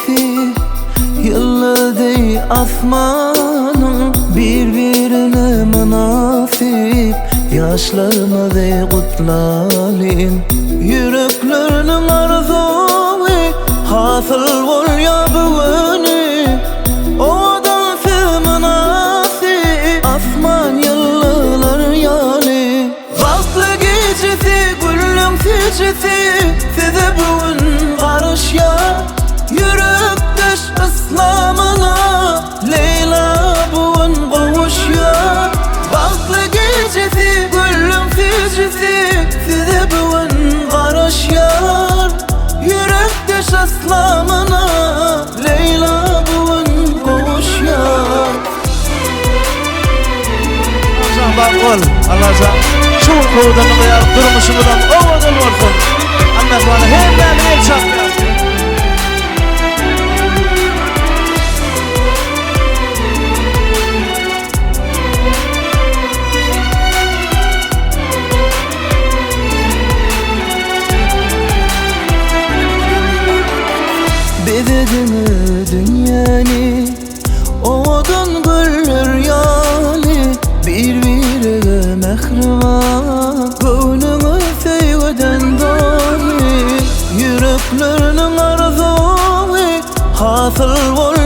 gijesi Ýyldyz deý asmanyň Bir-birine mynasyp Ýaşlarymyzy gutlalyň Ýürekleriniň arzuwy Hasyl bolýar bu güni Owadan siz mynasyp Asman ýyldyzlar ýaly Bagtly gijesi, güllüň süýjüsi Size bu gün garaşýar Ýürekdeş yslamyna Leýla bu gün gowuşýar Bagtly gijesi, güllüň süýjüsi Size bu gün garaşýar Ýürekdeş yslamyna Leýla bu gün gowuşýar. Allajan bar bol. Allajan şu gün kowdanyňy ýaryp durmuşymyzam owadan bolsun. Allah bana hemmämizi el çarpýar. Bezediňiz dünýäni Owadan güller ýaly Bir-birege mähriban Göwnüňiz söýgüden doly Ýürekleriniň arzuwy Hasyl bolýar.